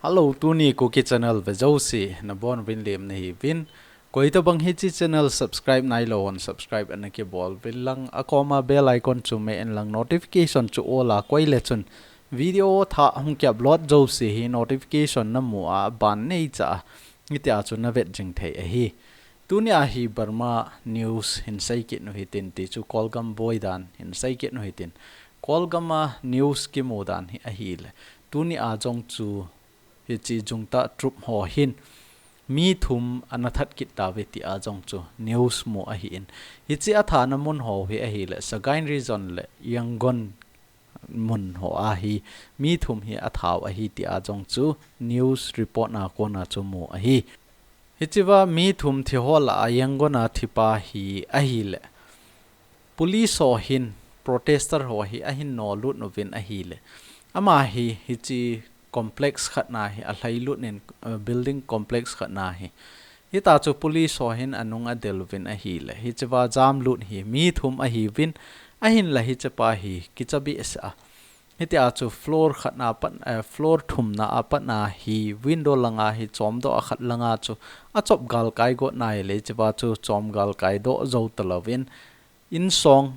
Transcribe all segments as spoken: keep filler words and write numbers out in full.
Hello, tuni Kuki channel ve jouse, nabonuvin lemna hiuvin. Koitobang hiche channel subscribe nailou hon subscribe ana kibol uvin lang, akoma bell icon chu me in lang notification chu all a koi le chun video thah hung ki upload jouse hi notification namu a, aban neicha a hitia chu navet jing thei ahi. Tunia hi Burma news hin sei kit nu hitin, ti chu Kolgam boi dan hin sei kit nu hitin. Kolgam a news kimu dan hi ahile, tunia jong chu hiche junta troop ho hin mi thum ana that kit tauve tia jong chu news mu ahin. Hiche athana mun ho hi ahile, Sagaing Region le Yangon mun ho a hi mi thum hi athau ahi tia jong chu news report na kona chu mu ahi. Hichea mi thum thi ho lah a Yangon a thipa hi ahile, police ho hin protester ho hi ahin nolut uvin ahile, ama hi hiche complex khat na hi alhailut in, uh, building complex khat na hi. Hita chu police ho hin anung adel uvin ahile, hichea jam lut hi mi thum ahiuvin, ahinla hichepa hi kicha behseh a. Hitia chu floor khat na pat, eh, floor thumna a pat na hi window langa hi chomdoh a, khat langa chu achop galkai got nahile, hichea chu chom galkai doh jou talouvin, insong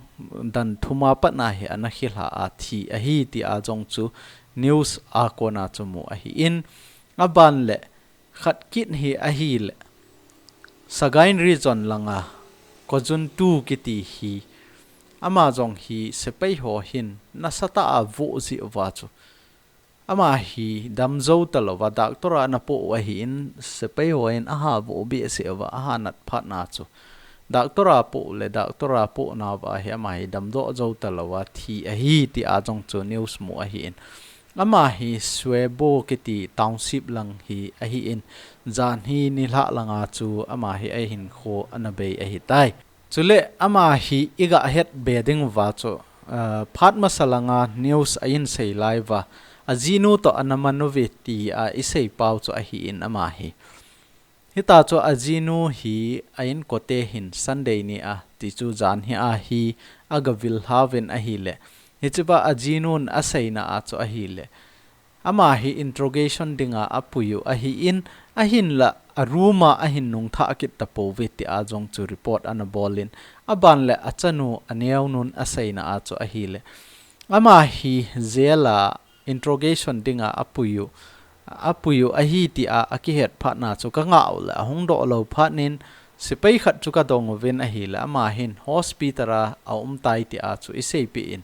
dan thum a pat na hi ana khilha a thi ahi tia jong chu news a kona chu mu ahin. Aban le khat kit hi ahile, Sagaing Region langa Kojun two kiti hi, ama jong hi sepai ho hin nasatah a avoh jeh uva chu, ama hi damjou talouva, doctor a ana poh u ahin, sepai ho hin aha voh behseh uva, aha nat phat na chu, doctor a poh le doctor a poh nauva hi ama hi damdoh jou talouva thi ahi tia jong chu news mu ahin. Ama hi Shwebo kiti township lang hi ahin, jan hi nilhah langa chu ama hi ahinkho ana bei ahitai. Chule ama hi iga het be ding uva chu, ah, phat masa langa news a insei lai uva, ajinu toh ana man uve tia isei pau chu ahin ama hi. Hita chu ajinu hi a inkote hin Sunday ni a, ti chu jan hi a hi aga vil lhauvin ahile, hichea ajinun aseina a chu ahile, ama hi interrogation dinga apui u ahin, ahinla a room a ahin nungthah kit tapouve tia jong chu report ana bol in, aban le achanu aneonun aseina a chu ahile, ama hi jail a interrogation dinga apui u, apui u ahi tia akihet phat na chu kangah u le ahung doh lou phat in, sepai khat chu kadong uvin ahile, ama hin hospital a aum tai tia chu iseipeh in.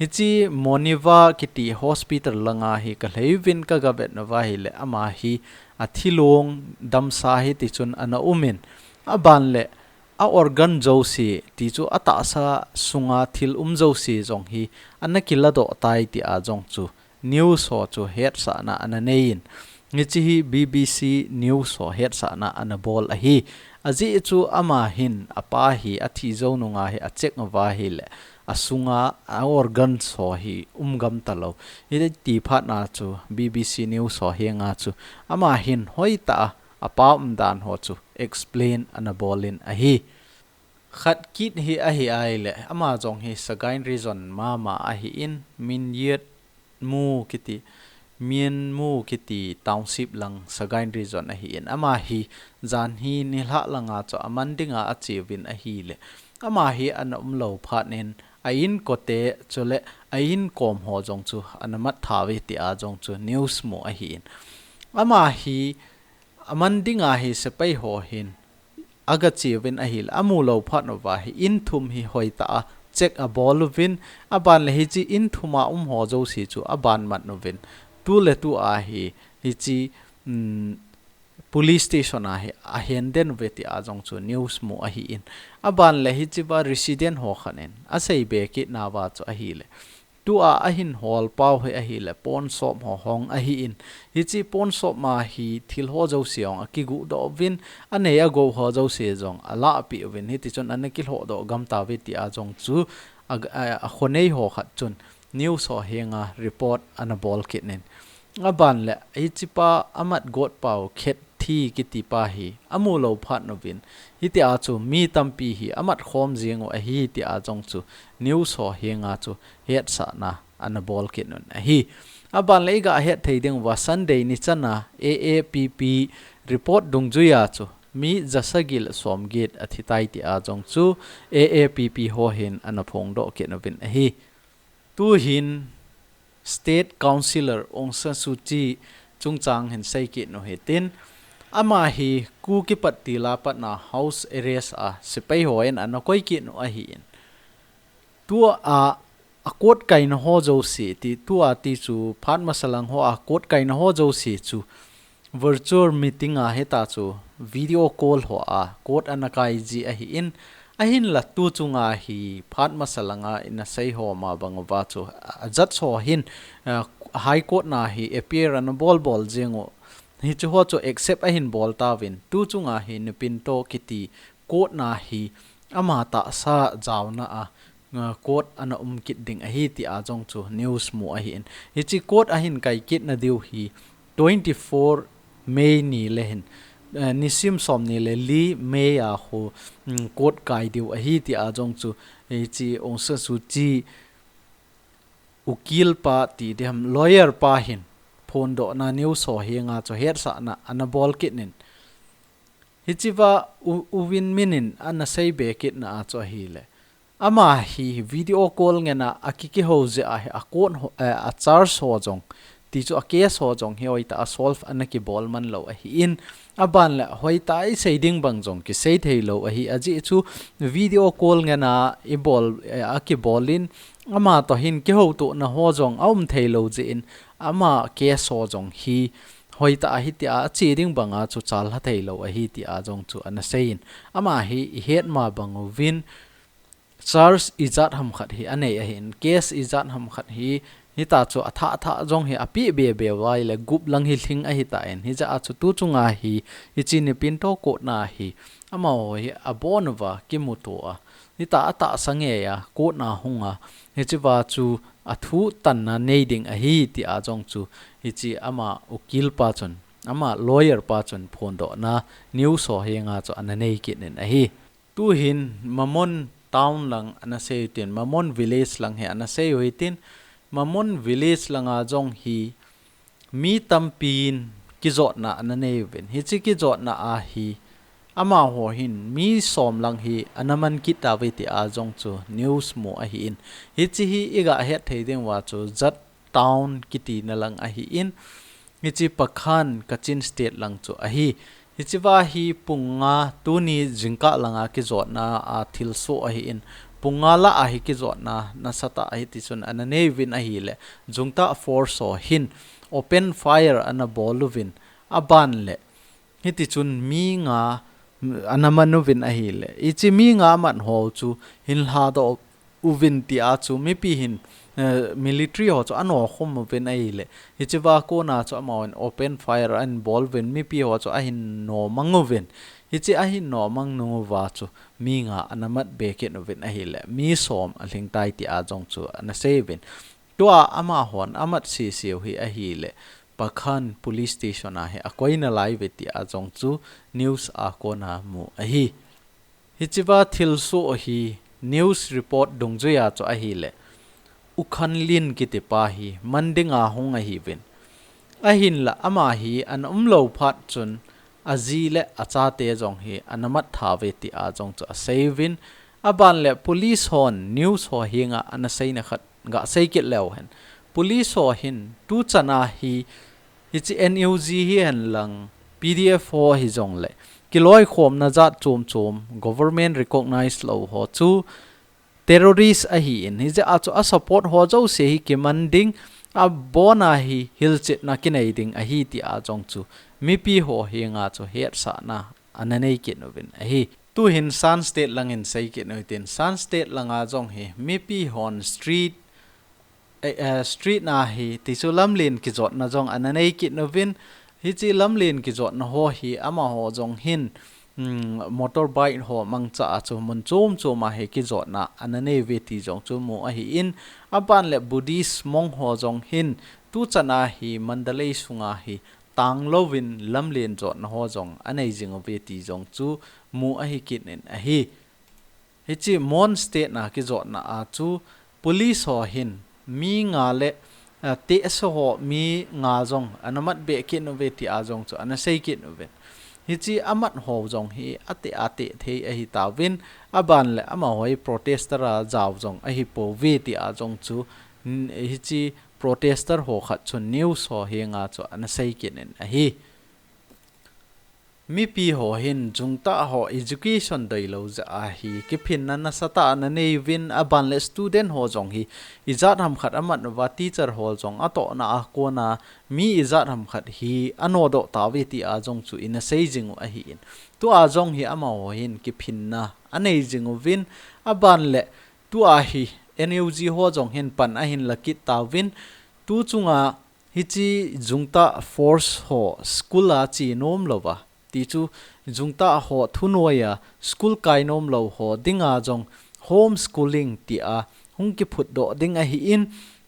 Hiche Moniwa kiti hospital langa hi kalhai uvin kaga vet nauva ahile, ama hi athilong damsa hi tichun ana um in, aban le a organ jouse, ti chu atahsa sunga thil um jouse jong hi ana kiladoh tai tia jong chu news ho chu hetsahna ana nei in, hiche hi B B C News ho hetsahna ana bol ahi. Ajeh chu ama hin apa hi athi jou nunga hi acheck uva ahile, asunga a organs ho hi um gam talou. Hiti phat na chu B B C News ho henga chu ama hin hoitah a apa umdan ho chu explain ana bol in ahi. Khat kit hi ahi ahile, ama jong hi Sagaing Region mama ahin, Minyet Mu kiti, Myen Mu kiti township lang Sagaing Region ahin, ama hi jan hi nilhah langa chu aman dinga ache uvin ahile, ama hi ana um lou phat in a inkote chule a inkom ho jong chu ana mat thauve tia jong chu news mu ahin. Ama hi aman dinga hi sepai ho hin aga che uvin ahile, amu lou phat uva hi in thum hi hoitah a check abol uvin, aban le hiche in thum a um ho jouse chu aban mat uvin, tu le tu a hi hiche, um, police station a hi ahen den uve tia jong chu news mu ahin, aban le hichea resident ho khat in asei be kit nauva chu ahile, tua ahin hol pau hi ahile, pawn shop ho hong ahin, hiche pawn shop ma hi thil ho jouse jong akiguh doh uvin, anei agou ho jouse jong alahpeh uvin, hiti chun ana kilhoh doh gam tauve tia jong chu a, a, akhonei ho khat chun news ho henga report ana bol kit in, aban le hichepa amat got pau Khet Thi kiti pa hi amu lou phat uvin, hitia chu mi tampi hi amat khom jing u ahi tia jong chu news ho henga chu hetsahna ana bol kit un ahi. Aban le iga het thei ding uva Sunday ni chana A A P P report dungjuia chu mi jasagi le somget athi tai tia jong chu A A P P ho hin ana phongdoh kit uvin ahi. Tuhin State Councillor Aung San Suu Kyi chungchang hin sei kit u hitin, ama hi Kuki Pattilla patna house arrest a sepai hon ana koi kit u ahin. Tua a court kaina ho jouse ti, tua ti chu phat masa lang hoa court kaina ho jouse chu virtual meeting a hita chu video call hoa court ana kai ji ahin, ahinla tu chunga hi phat masa langa ina sei ho ma bang uva chu, a judge ho hin, a, High Court na hi appeal ana bol bol jing u. Hichu ho chu accept ahin bol tauvin. Tu chunga hi Naypyitaw kiti court na hi ama tahsa jaona a, a, court ana um kit ding ahi tia jong chu news mu ahin. Hichi court ahin kai kit na diu hi twenty-four May ni le hin, eh, nisim som ni le li May a ho, mm, court kai diu ahi tia jong chu, hichi Aung San Suu Kyi ukil pa ti diham lawyer pa hin phondohna news ho henga chu hetsahna ana bol kit in. Hichiva U, U Win Myint in ana sei be kit na a chu ahile, ama hi video call ngen a akikihou jeh a hi a court ho, eh, a charge ho jong, ti chu a case ho jong hi hoitah a solve ana kibol man lou ahin, aban le hoitah a isei ding bang jong kisei thei lou ahi, ajeh chu video call ngen a ibol, eh, akibol in, ama toh hin kihoutohna ho jong aum thei lou jeh in, ama case ho jong hi hoitah a hitia ache ding banga chu chalha thei lou ahi tia jong chu ana sei in, ama hi ihet ma bang uvin, charge ijat ham khat hi anei ahin, case ijat ham khat hi, hita chu athah athah jong hi api be be vai le gup lang hi lhing ahi tan, hijeh a chu tu chunga hi, hichi Naypyitaw court na hi, amaho hi abon uva kimuto a, hita atahsa ngei a court na hung a, hichiva chu athu tanna nei ding ahi tia jong chu, hichi ama ukil pa chun, ama lawyer pa chun phondohna news ho henga chu ana nei kit in ahi. Tuhin Mamon town lang ana sei u hitin, Mamon village lang hi ana sei u hitin, Mamon village langa jong hi mi tampin kijotna ana nei uvin. Hichi kijotna a hi amaho hin mi som lang hi ana man kit tauve tia jong chu news mu ahin. Hichi hi iga het thei ding uva chu Jat town kiti na lang ahin, hichi Pakhan Kachin State lang chu ahi. Hichiva hi pung nga tuni jingkah langa kijotna a thilsoh ahin, pung nga lah a hi kijotna nasatah ahi tichun ana nei uvin ahile, jungtah force ho hin open fire ana bol uvin, aban le hitichun mi nga ana man uvin ahile, hichi mi nga aman ho chu hin lhadoh uvin tia chu mipi hin, eh, military ho chu ano khum uvin ahile, hichiva kona chu amahon open fire ahin bol uvin, mipi ho chu ahin no mang uvin. Hichi ahin no mang nung uva chu mi nga ana mat be kit uvin ahile, mi som alhing tai tia jong chu ana sei uvin. Tua amahon amat sisiu hi ahile, Pakhan Police Station a hi akoi nalai uve tia jong chu news a kona mu ahi. Hichiva thilsoh hi news report dungjuia chu ahile, U Khan Lin kiti pa hi man dinga hung ahiuvin. Ahinla ama hi ana umlou phat chun aji le achate jong hi ana mat tha uve tia jong chu asei uvin. Aban le police hon news ho henga ana seina khat ga sei kit leu hen, police ho hin tuchan a hi, hichi N U G hihen lang, P D F ho hijong le kiloikhomna jat chom chom, government recognize lou ho chu terrorist ahin, hijeh a chu a support ho jouse hi kiman ding, abon a hi hilchetna kinei ding ahi tia jong chu mipi ho henga chu hetsahna ana nei kit uvin ahi. Tuhin Shan State langin sei kit u hitin, Shan State langa jong hi mipi hon street, eh, eh, street na hi tichu lamlen kijotna jong ana nei kit uvin, hichi lamlen kijotna ho hi amaho jong hin, mm, motorbike ho mangcha a chu mun chom chom a hi kijotna ana nei uve ti jong chu mu ahin, aban le Buddhist monk ho jong hin tuchan a hi Mandalay sunga hi tanglouvin lamlen jotna ho jong anei jing uve ti jong chu mu ahi kit in ahi. Hichi Mon State na kijotna a chu police ho hin mi nga le a, tehse ho mi nga jong ana mat be kit uve tia jong chu ana sei kit uvin. Hiche amat ho jong hi ateh ateh thei ahi tauvin, aban le amaho hi protester a jao jong ahi pouve tia jong chu, n-, hiche protester ho khat chun news ho henga chu ana sei kit in ahi. Mipi ho hin jungtah ho education doilou jeh a hi kiphinna nasatah ana nei uvin, aban le student ho jong hi ijat ham khat amat uva teacher ho jong atohna a kona mi ijat ham khat hi anodoh tauve tia jong chu ina sei jing u ahin. Tua jong hi amaho hin kiphinna anei jing uvin, aban le tua hi N U G ho jong hin pan ahin la kit tauvin, tu chunga hiche jungtah force ho school a che nom louva, ti chu jungtah ho thunoiya school kai nom lou ho dinga jong homeschooling tia hung kiphutdoh ding ahin,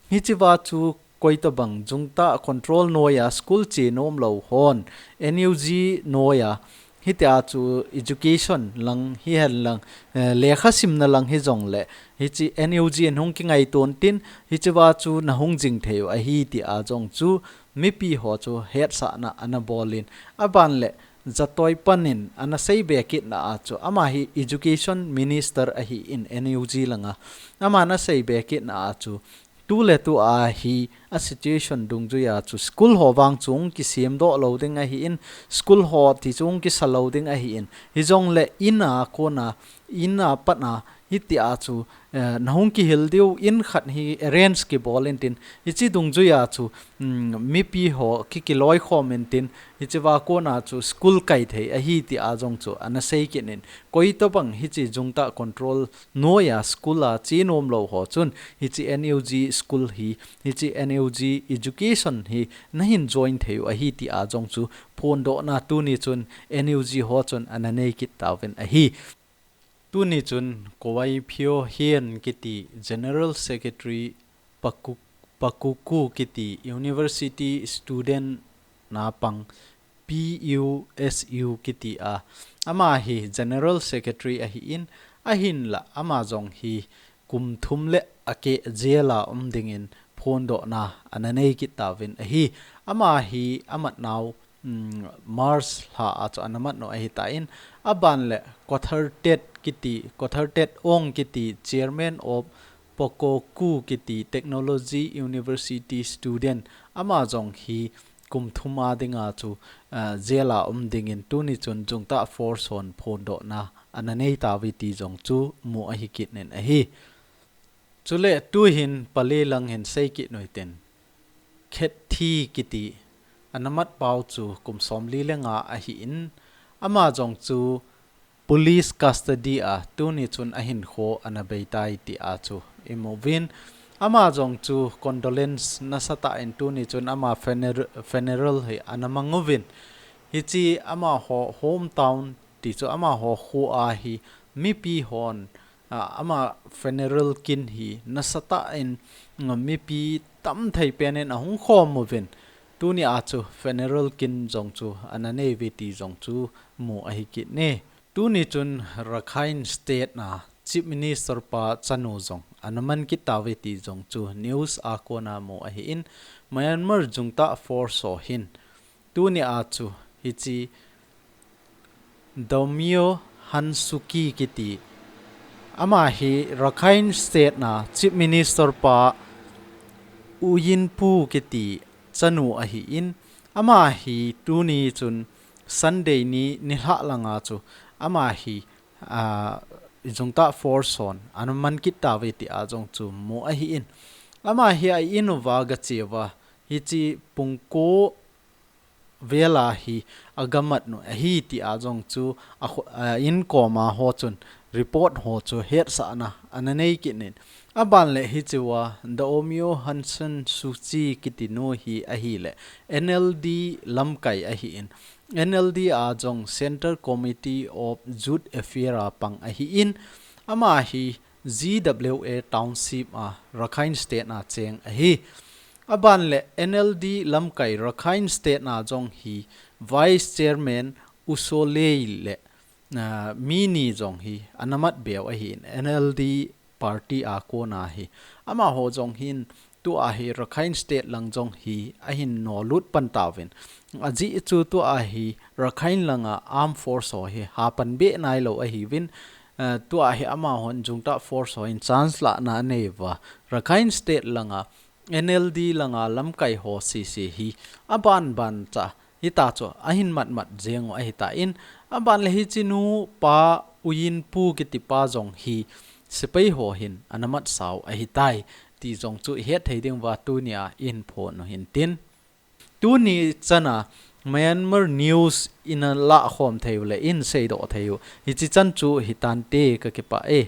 hichea chu koitobang jungtah control noiya school che nom lou hon N U G noiya hitia chu education lang hihen lang, eh, lekha simna lang hijongle, hiche N U G in hung kingaito intin, hichea chu nahung jing thei u ahi tia jong chu mipi ho chu hetsahna ana bol in, aban le Jatoi pan in ana sei be kitna a chu, ama hi education minister ahin N U G langa, ama ana sei be kitna a chu, tu le tu a hi a situation dungjuiya chu school ho vang chu hung kisem doh lou ding ahin, school ho ti chu hung kisa lou ding ahin, hijongle in a kona, in a patna hitia chu, eh, nahung kihil diu in khat hi arrange kibol intin, hiche dungjuiya chu, mm, mipi ho ki, kiloikhom intin, hichea kona chu school kai thei ahi tia jong chu ana sei kit in, koitobang hiche jungtah control noiya school a che nom lou ho chun hiche N U G school hi, hiche N U G education hi nahin join thei u ahi tia jong chu phondohna tuni chun N U G ho chun ana nei kit tauvin ahi. Tuni chun Kowai Phyo Hien kiti General Secretary Paku-, Pakuku kiti University Student na pang P U S U kiti a, ama hi General Secretary ahin, ahinla ama jong hi kum thum le akeh jail a um dingin phondohna ana nei kit tauvin ahi. Ama hi amat nau, mm, March lha a chu ana mat u ahitan, aban le Kothartet kiti, Kothartet Ong kiti Chairman of Pokoku kiti Technology University student, ama jong hi kum thum a dinga chu, ah, jail a um dingin tuni chun jungtah force hon phondohna ana nei tauve ti jong chu mu ahi kit in ahi. Chule tuhin Pali lang hin sei kit u hitin, Khetti kiti ana mat pau chu kum somli le nga ahin, ama jong chu police custody a tuni chun ahinkho ana bei tai tia chu imu uvin, ama jong chu condolence nasatah in tuni chun ama funer-, funeral hi ana mang uvin, hiche amaho hometown ti chu amaho kho a hi mipi hon, a, ama funeral kin hi nasatah in, mm, mipi tamthei pen in ahung khom uvin, tuni a chu funeral kin jong chu ana nei uve ti jong chu mu ahi kit in. Tuni chun Rakhine State na Chief Minister pa chanu jong ana man kit tauve ti jong chu news a kona mu ahin, Myanmar jungtah force ho hin tuni a chu hiche Daw Myo Hun Suu Kyi kiti, ama hi Rakhine State na Chief Minister pa U Win Phu kiti chanu ahin, ama hi tuni chun Sunday ni nilhah langa chu ama hi, ah, jungtah force hon ana man kit tauve tia jong chu mu ahin, ama hi a in uva aga che uva, hiche pung ko vel a hi aga mat u ahi tia jong chu a kho-, a in koma ho chun report ho chu hetsahna ana nei kit in, aban le hichea Daw Myo Hun San Suu Kyi kiti nu hi ahile N L D lamkai ahin, N L D a jong Central Committee of Youth Affairs a pang ahin, ama hi G W A Township a Rakhine State na cheng ahi. Aban le N L D lamkai Rakhine State na jong hi Vice Chairman U Soe Lay le, ah, mi ni jong hi ana mat beu ahin, N L D party a kona hi. Amaho jong hin Tua hi Rakhine State lang jong hi ahin nolut pan tauvin. Ajeh chu tua hi Rakhine langa armed force ho hi hapan be nailou ahiuvin, eh, tua hi amahon junta force ho in chance lahna anei uva. Rakhine State langa N L D langa lamkai ho sese hi aban ban cha hita chu ahin mat mat jeng u ahitan, aban le hiche nupa Uyin Pu kitipa jong hi sepai ho hin ana matsau ahitai ti jong chu ihet thei diuva tunia ihin phon u hintin. Tuni chana Myanmar News in alah khom thei u le ihin seidoh thei u hiche chan chu hitante, kakipah e.